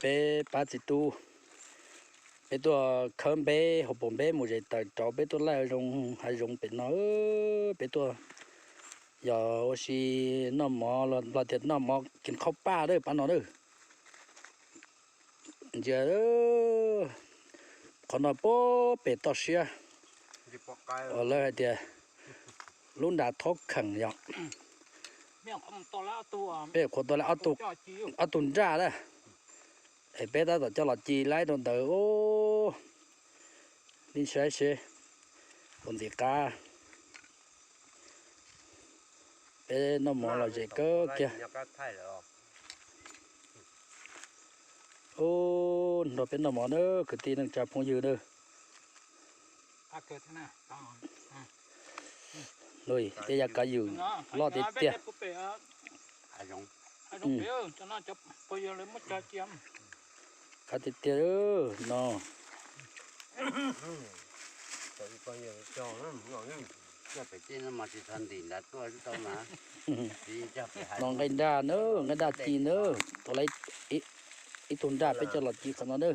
Peb pab txiv tub, peb tuaj khawb npeb hauv paus npeb mus zes taws rauv, peb tuaj laij zoo hav zoov pem no. Peb tuaj yog ua si noj mov los tias noj mov kiv qhaub paj lawm pab no lawm. Ntsia, qhov no puag pem toj siab uas lawv hais tias lub nra thaub kheem yog peb qhuav tau lawm ob tug nraj na, es peb tab tom coj los ci laib rau ntawd. Ib saib seb puas ntxim qab. Peb noj mov los zem kawg kiag. Ub, nrog peb noj mov na kwv tij neej tsa phooj ywg na. Tej yav kav ywm loj tiag tiag. Qab tiag tiag no. No nqaij nraj na, nqaij nraj ci na, tau lawm ib tug nraj peb coj los ci qhov no na.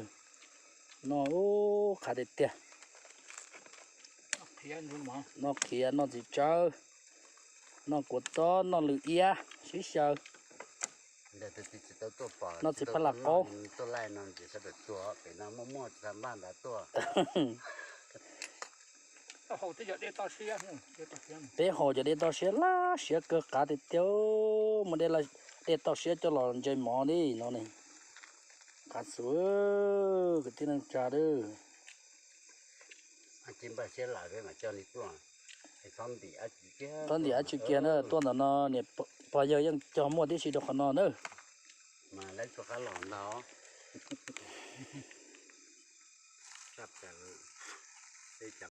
No ub, qab tiag tiag. Noj qhiav, noj txiv tsawb, noj kua txob, noj lwm iab sib xyaw, noj txiv paj laj qaub. Peb haus cov dej toj siab laj siab kawg, qab tiag tiag. Muaj dej toj siab coj los ntse mov li no ne. Qab xwb kwv tij neej tsa. Txhob ntim dab tsi kiag na, tuaj ntawm no niam pog yawg yeej cog muaj tib si rau qhov no na.